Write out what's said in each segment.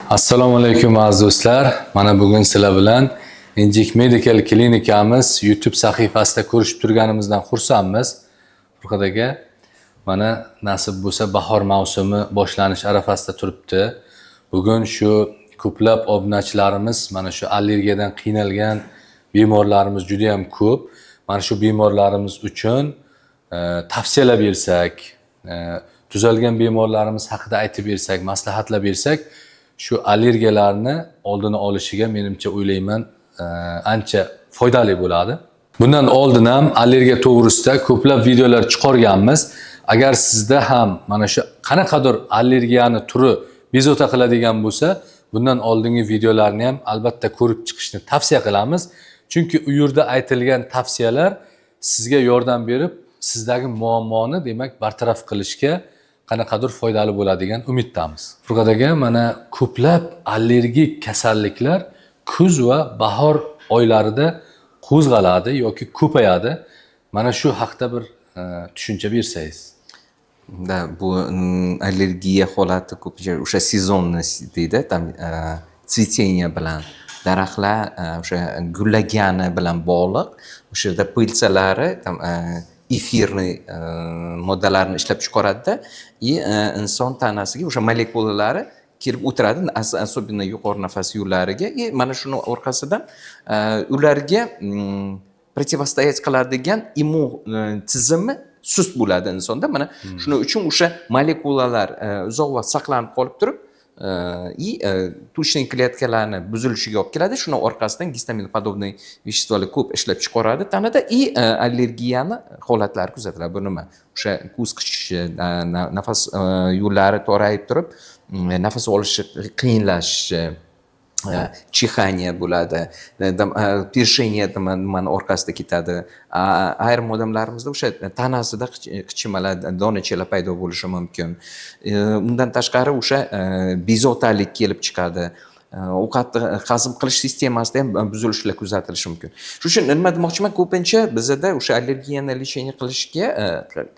Assalomu alaykum, aziz do'stlar. Mana bugun sizlar bilan Injik Medical klinikamiz YouTube sahifasida ko'rishib turganimizdan xursandmiz. Furqat aka, mana nasib bo'lsa, bahor mavsumi boshlanish arafasida turibdi. Bugun shu ko'plab obunachilarimiz, mana shu allergiyadan qiynalgan bemorlarimiz juda ham ko'p. Mana shu bemorlarimiz uchun tavsiyalar bersak, tuzalgan bemorlarimiz haqida aytib bersak, maslahatlar bersak, shu allergiyalarni oldini olishiga, menimcha, o'ylayman, ancha foydali bo'ladi. Bundan oldin ham allergiya to'g'risida ko'plab videolar chiqarganmiz. Agar sizda ham mana shu qanaqadir allergiyani turi bezovta qiladigan bo'lsa, bundan oldingi videolarni ham albatta ko'rib chiqishni tavsiya qilamiz. Chunki u yerda aytilgan tavsiyalar sizga yordam berib, sizdagi muammoni, demak, bartaraf qilishga qanaqadir foydali bo'ladigan umiddamiz. Furqat aka, mana ko'plab allergik kasalliklar kuz va bahor oylarida qo'zg'aladi yoki ko'payadi. Mana shu haqda bir tushuncha bersangiz. Да, bu allergiya holati ko'pincha o'sha сезонность deydi, там цветение bilan, daraxtlar o'sha gullagani bilan bog'liq. O'sha yerda пыльца lari там эфирный moddalarni ishlab chiqaradida и inson tanasiga o'sha molekulalari kelib o'tiradi, особенно yuqori nafas yo'llariga, и mana shuni orqasidan ularga противостоять qiladigan immun tizimi sust bo'ladi insonda. Mana shuning uchun o'sha molekulalar uzoq vaqt saqlanib qolib turib и тучный kletkalarni buzilishiga olib keladi. Shuni orqasidan гистаминоподобный вещество lar ko'p ishlab chiqaradi tanada и allergiyani holatlari kuzatiladi. Bu nima? O'sha ko'z qichishishi, nafas yo'llari torayib turib, nafas olishi qiyinlashishi, чихание bo'ladi, першение, nimani orqasida ketadi. Ayrim odamlarimizda o'sha tanasida qichimalar, donachalar paydo bo'lishi mumkin. Undan tashqari o'sha bezovtalik kelib chiqadi. Ovqatni hazm qilish sistemasida ham buzilishlar kuzatilishi mumkin. Shuning uchun nima demoqchiman, ko'pincha bizada o'sha allergiyani лечение qilishga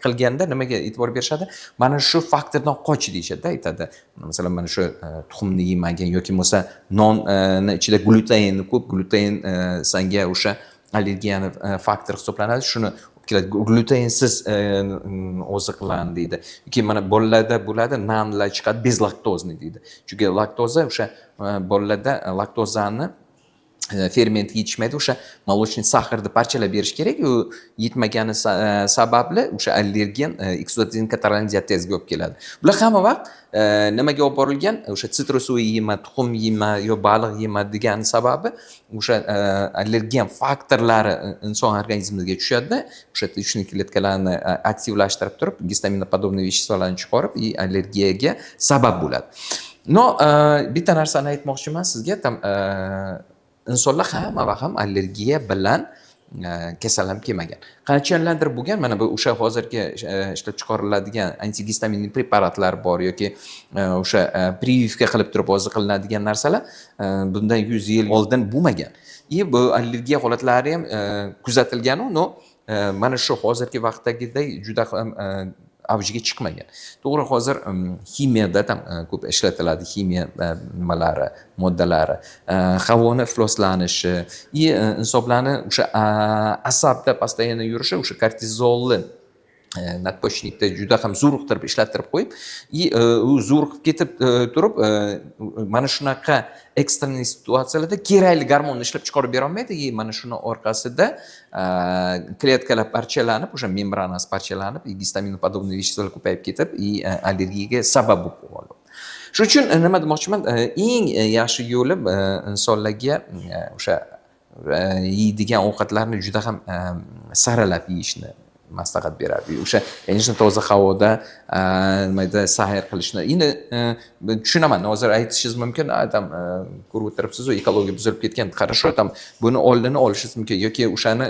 qilganda nimaga e'tibor berishadi? Mana shu faktordan qoch deyishadida, aytadi. Masalan, mana shu tuxumni yemagin yoki bo'lmasa nonni ichida gluten ko'p, gluten sanga o'sha allergiyani faktori hisoblanadi. Shuni olib keladi. Glutensiz oziqlan deydi. Yoki mana bolalarda bo'ladi, nanlar chiqadi, безлактозный deydi. Chunki laktoza o'sha bolalarda laktozani fermenti yetishmaydi, o'sha молочный сахар ni parchalab berish kerak. U yetmagani sababli o'sha allergen экссудативный катаральный diatezga olib keladi. Bular hamma vaqt nimaga olib borilgan? O'sha цитрусовый yema, tuxum yema yo baliq yema degani sababi o'sha allergen faktorlari inson organizmiga tushadida, o'sha тучный kletkalarni aktivlashtirib turib, гистаминоподобный вещество larni chiqarib и allergiyaga sabab bo'ladi. Но bitta narsani aytmoqchiman sizga, там insonlar hamma vaqt ham allergiya bilan kasallanib kelmagan. Qachonlardir bo'lgan, mana bu o'sha hozirgi ishlab chiqariladigan antigistaminli preparatlar bor yoki o'sha прививка qilib turib hozir qilinadigan narsalar bundan 100 yil oldin bo'lmagan. И bu allergiya holatlari ham kuzatilganu, но mana shu hozirgi vaqtdagidek juda ham avjiga chiqmagan. To'g'ri, hozir ximiyada ham ko'p ishlatiladi, ximiya nimalari, moddalari, havoni ifloslanishi и insonlarni o'sha asabda постоянно yurishi, o'sha kortizolni надпочечник da juda ham zo'riqtirib ishlattirib qo'yib и u zo'riqib ketib turib, mana shunaqa экстренный situatsiyalarda kerakli gormonni ishlab chiqarib berolmaydi и mana shuni orqasida kletkalar parchalanib, o'sha membranasi parchalanib и гистаминоподобный вещество lar ko'payib ketib и allergiyaga sabab bo'lib qoladi. Shuning uchun nima demoqchiman, eng yaxshi yo'li insonlarga o'sha yeydigan ovqatlarni juda ham saralab yeyishni maslahat berardik. O'sha, конечно, toza havoda nimada sayr qilishni. Endi tushunaman, hozir aytishingiz mumkin, там ko'rib o'tiribsizu, ekologiya buzilib ketgan. Хорошо, там buni oldini olishingiz mumkin yoki o'shani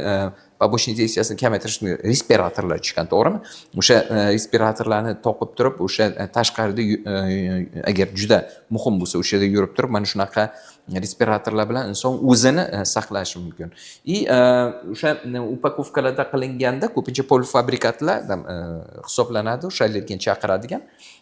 Побочный действия sini kamaytirish uchun respiratorlar chiqqan, to'g'rimi? O'sha respiratorlarni toqib turib, o'sha tashqarida agar juda muhim bo'lsa, o'sha yerda yurib turib, mana shunaqa respiratorlar bilan inson o'zini saqlashi mumkin. И o'sha упаковка larda qilinganda ko'pincha полуфабрикат lar hisoblanadi, o'sha allergen chaqiradigan.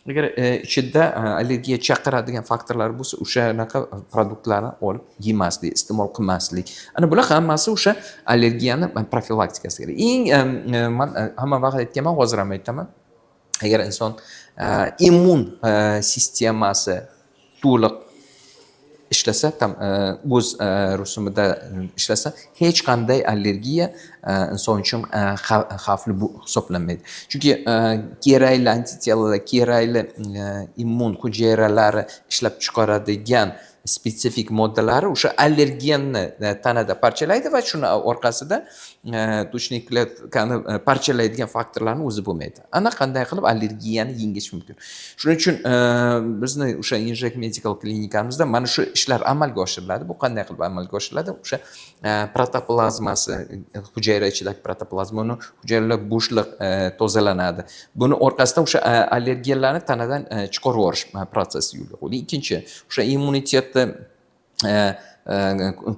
Agar ichida allergiya chaqiradigan faktorlar bo'lsa, o'shanaqa produktlarni olib yemaslik, iste'mol qilmaslik. Ana bular hammasi o'sha allergiyani profilaktikasi kerak. Eng man hamma vaqt aytganman, hozir ham aytaman, agar inson immun sistemasi to'liq ishlasa, там o'z rusumida ishlasa, hech qanday allergiya inson uchun xavfli hisoblanmaydi. Chunki kerakli антитела lar, kerakli immun hujayralari ishlab chiqaradigan spetsifik moddalari o'sha allergenni tanada parchalaydi va shuni orqasida тучный клетка ni parchalaydigan faktorlarni o'zi bo'lmaydi. Ana qanday qilib allergiyani yengish mumkin. Shuning uchun bizni o'sha Injek Medical klinikamizda mana shu ishlar amalga oshiriladi. Bu qanday qilib amalga oshiriladi? O'sha protoplazmasi, hujayra ichidagi protoplazma, uni hujayralar bo'shliq tozalanadi. Buni orqasidan o'sha allergenlarni tanadan chiqarib yuborish protsessi yo'lga qo'yiladi. Ikkinchi, o'sha immunitetni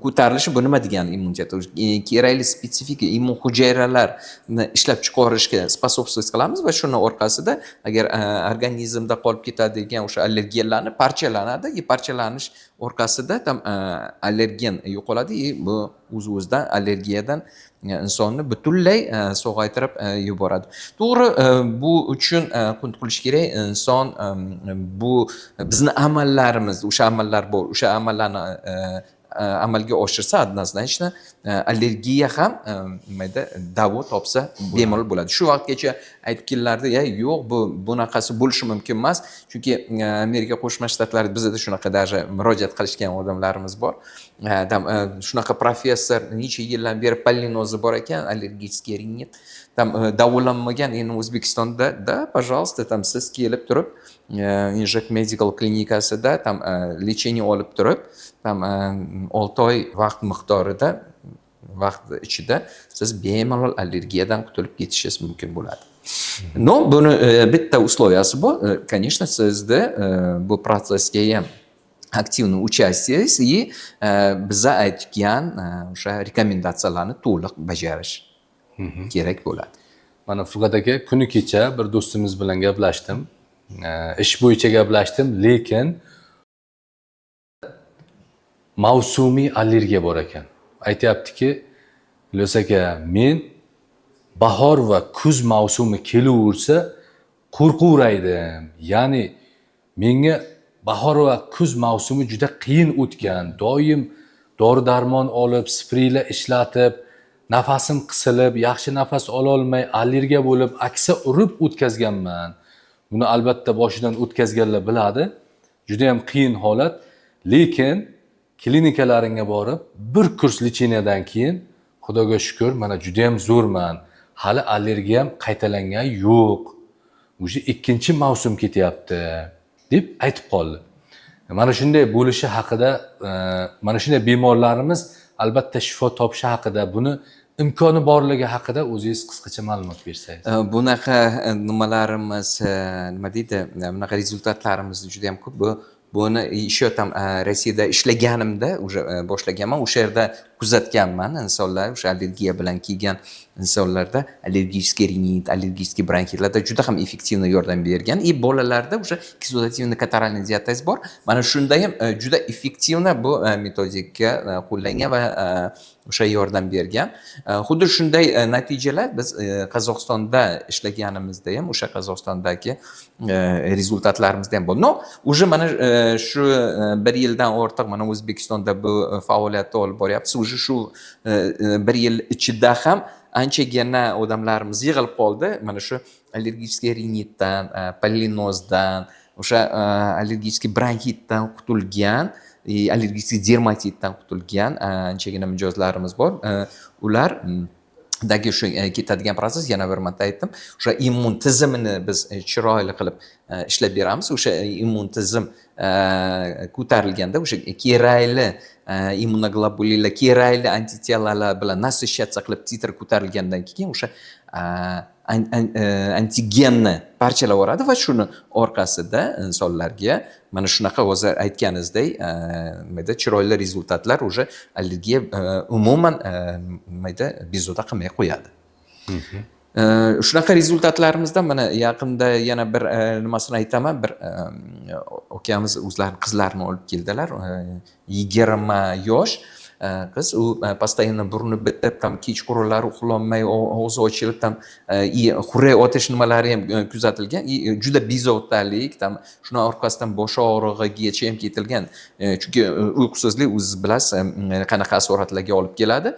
ko'tarilishi. Bu nima degani immunitet? Kerakli spetsifik immun hujayralarni ishlab chiqarishga способствовать qilamiz va shuni orqasida agar organizmda qolib ketadigan o'sha allergenlarni parchalanadi и parchalanish orqasida там allergen yo'qoladi и bu o'z o'zidan allergiyadan insonni butunlay sog'aytirib yuboradi. To'g'ri, bu uchun qunt qilish kerak inson. Bu bizni amallarimiz, o'sha amallar bor, o'sha amallarni amalga oshirsa, однозначно allergiya ham nima edi, davo topsa bemalol bo'ladi. Shu vaqtgacha aytib kelilardi: "Ya, yo'q, bu bunaqasi bo'lishi mumkin emas." Chunki Amerika Qo'shma Shtatlarida bizada shunaqa даже murojaat qilishgan odamlarimiz bor. Там shunaqa professor, necha yildan beri pollinozi bor ekan, аллергический ринит, там davolanmagan. Endi O'zbekistonda, да, пожалуйста, там siz kelib turib, Injek Medical klinikasida там лечение olib turib, там 6 oy vaqt miqdorida, vaqt ichida siz bemalol allergiyadan qutulib ketishingiz mumkin bo'ladi. Но buni bitta условия si bor, конечно, sizni bu protsessga ham активный участие и biza aytgan o'sha rekomendatsiyalarni to'liq bajarish kerak bo'ladi. Mana, Furqat aka, kuni kecha bir do'stimiz bilan gaplashdim. Ish bo'yicha gaplashdim, lekin mavsumiy allergiya bor ekan. Aytyaptiki: "Ilyos aka, men bahor va kuz mavsumi kelaversa qo'rqaveraydim. Ya'ni menga bahor va kuz mavsumi juda qiyin o'tgan. Doim dori darmon olib, spreylar ishlatib, nafasim qisilib, yaxshi nafas ololmay, allergiya bo'lib, aksa urib o'tkazganman." Buni albatta boshidan o'tkazganlar biladi. Juda ham qiyin holat. Lekin klinikalaringga borib, bir kurs лечения dan keyin, Xudoga shukur, mana juda ham zo'rman. Hali allergiyam qaytalangan yo'q. Уже ikkinchi mavsum ketyapti, deb aytib qoldi. Mana shunday bo'lishi haqida, mana shunday bemorlarimiz albatta shifo topishi haqida, buni imkoni borligi haqida o'zingiz qisqacha ma'lumot bersangiz. Bunaqa nimalarimiz, nima deydi, bunaqa результат larimiz juda yam ko'p. Buni еще там Rossiyada ishlaganimda уже boshlaganman, o'sha yerda kuzatganman. Insonlar, o'sha allergiya bilan kelgan insonlarda аллергический ринит, аллергический bronxitlarda juda ham эффективно yordam bergan. И bolalarda o'sha экссудативный катаральный диатез bor, mana shunda ham juda эффективно bu metodika qo'llangan va o'sha yordam bergan. Xuddi shunday natijalar biz Qozog'istonda ishlaganimizda ham, o'sha Qozog'istondagi результат larimizda ham bor. Но уже mana shu bir yildan ortiq mana O'zbekistonda bu faoliyatni olib boryapmiz. Уже shu bir yil ichida ham anchagina odamlarimiz yig'ilib qoldi, mana shu аллергический rinitdan, pollinozdan, o'sha аллергический bronxitdan qutulgan, и аллергический dermatitdan qutulgan anchagina mijozlarimiz bor. Ular dagi shu ketadigan protsess, yana bir marta aytdim, o'sha immun tizimini biz chiroyli qilib ishlab beramiz. O'sha immun tizim ko'tarilganda, o'sha kerakli immunoglobulinlar, kerakli антитела lar bilan насыщаться qilib, titr ko'tarilgandan keyin o'sha antigenni parchalab yuboradi va shuni orqasida insonlarga mana shunaqa, hozir aytganingizdek, nimada, chiroyli результат lar, уже allergiya umuman nimada, bezovta qilmay qo'yadi. Shunaqa результат larimizdan mana yaqinda yana bir nimasini aytaman. Bir ukamiz o'zlarini qizlarini olib keldilar. 20 yosh qiz, u постоянно burni bitib, там kechqurunlari uxlolmay, og'zi ochilib, там и xurrak otish nimalari ham kuzatilgan и juda bezovtalik, там shuni orqasidan bosh og'rig'igacha ham ketilgan. Chunki uyqusizlik, o'zingiz bilasiz, qanaqa asoratlarga olib keladi.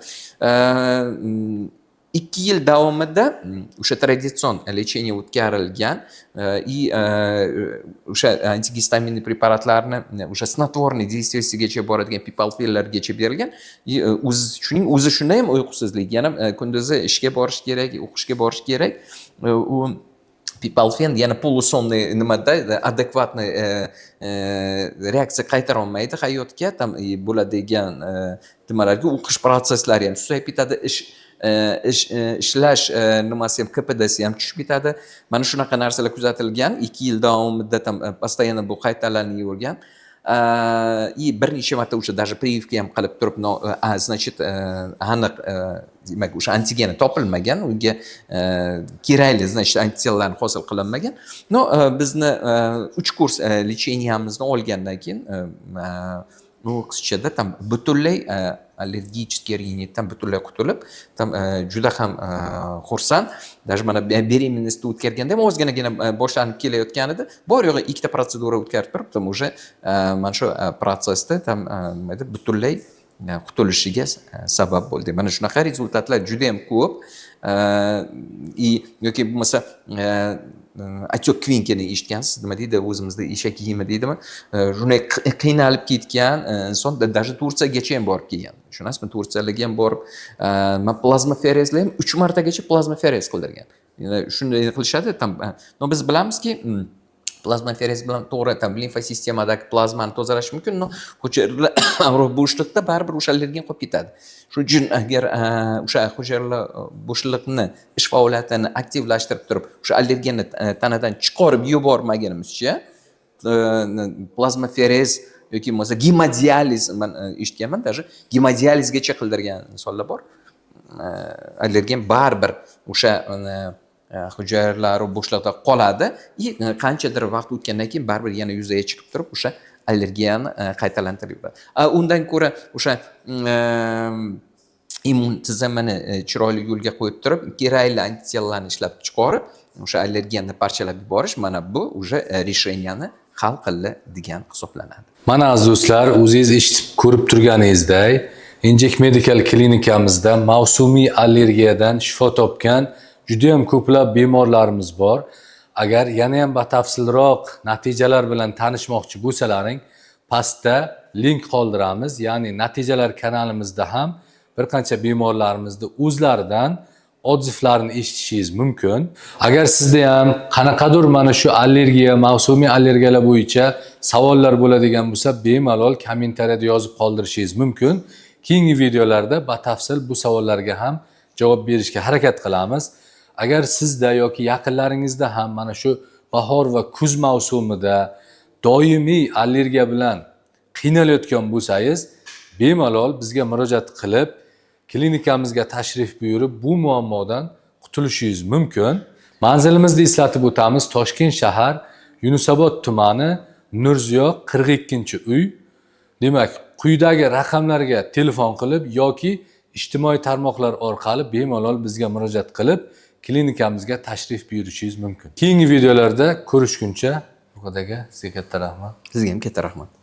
2 yil davomida o'sha традицион лечение o'tkarilgan и o'sha антигистаминный preparatlarni, o'sha снотворный действие sigacha boradigan pipalfellargacha berilgan и o'zi shuning o'zi, shunda ham uyqusizlik, yana kunduzi ishga borish kerak, o'qishga borish kerak. U pipalfen yana полусонный nimada адекватный reaksiya qaytara olmaydi hayotga, там и bo'ladigan nimalarga, o'qish protsesslari ham susayib ketadi, ish ishlash nimasi ham, КПД si ham tushib ketadi. Mana shunaqa narsalar kuzatilgan 2 yil davomida, там постоянно bu qaytalanavergan и bir necha marta o'sha даже прививка ham qilib turib, но, значит, aniq, demak, o'sha antigeni topilmagan, unga kerakli, значит, антитела larni hosil qilinmagan. Но bizni uch kurs лечения mizni olgandan keyin bu qizchada там butunlay аллергический rinitdan butunlay qutulib, там juda ham xursand. Даже mana беременность o'tkazganda ham ozginagina boshlanib kelayotgan edi, bor yo'g'i ikkita protsedura o'tkazib turib, там уже mana shu protsessda там nima edi, butunlay qutulishiga sabab bo'ldi. Mana shunaqa результат lar juda yam ko'p. И yoki bo'lmasa отек Kvinkeni eshitgansiz, nima deydi, o'zimizda eshak yemi deydimi. Shunday qiynalib ketgan inson, даже Turkiyagacha ham borib kelgan, tushunasizmi? Turkiyalarga ham borib, man plazmaferezlar ham, uch martagacha plazmaferez qildirgan. Shunday qilishadi там. Но biz bilamizki, plazmaferez bilan to'g'ri, там limfa sistemadagi plazmani tozalash mumkin, но hujayralar bo'shliqda baribir o'sha allergen qolib ketadi. Shuning uchun agar o'sha hujayralar bo'shliqni ish faoliyatini aktivlashtirib turib, o'sha allergenni tanadan chiqarib yubormagunimizcha, plazmaferez yoki bo'lmasa gemodializ, man eshitganman, даже gemodializgacha qildirgan insonlar bor. Allergen baribir o'sha hujayralar bo'shliqda qoladi и qanchadir vaqt o'tgandan keyin baribir yana yuzaga chiqib turib, o'sha allergiyani qaytalantirib yuboradi. Undan ko'ra o'sha immun tizimini chiroyli yo'lga qo'yib turib, kerakli антитела larni ishlab chiqarib, o'sha allergenni parchalab yuborish, mana bu уже решения ni hal qildi degan hisoblanadi. Mana, aziz do'stlar, o'zingiz eshitib, ko'rib turganingizdek, Injek Medical klinikamizda mavsumiy allergiyadan shifo topgan juda ham ko'plab bemorlarimiz bor. Agar yana ham batafsilroq natijalar bilan tanishmoqchi bo'lsalaring, pastda link qoldiramiz, ya'ni natijalar kanalimizda ham bir qancha bemorlarimizni o'zlaridan отзыв larini eshitishingiz mumkin. Agar sizda ham qanaqadir mana shu allergiya, mavsumiy allergiyalar bo'yicha savollar bo'ladigan bo'lsa, bemalol kommentariyada yozib qoldirishingiz mumkin. Keyingi videolarda batafsil bu savollarga ham javob berishga harakat qilamiz. Agar sizda yoki yaqinlaringizda ham mana shu bahor va kuz mavsumida doimiy allergiya bilan qiynalayotgan bo'lsangiz, bemalol bizga murojaat qilib, klinikamizga tashrif buyurib, bu muammodan qutulishingiz mumkin. Manzilimizni eslatib o'tamiz: Toshkent shahar, Yunusobod tumani, Nurziyo, 42-uy. Demak, quyidagi raqamlarga telefon qilib yoki ijtimoiy tarmoqlar orqali bemalol bizga murojaat qilib, klinikamizga tashrif buyurishingiz mumkin. Keyingi videolarda ko'rishguncha, Furqat aka, sizga katta rahmat. Sizga ham katta rahmat.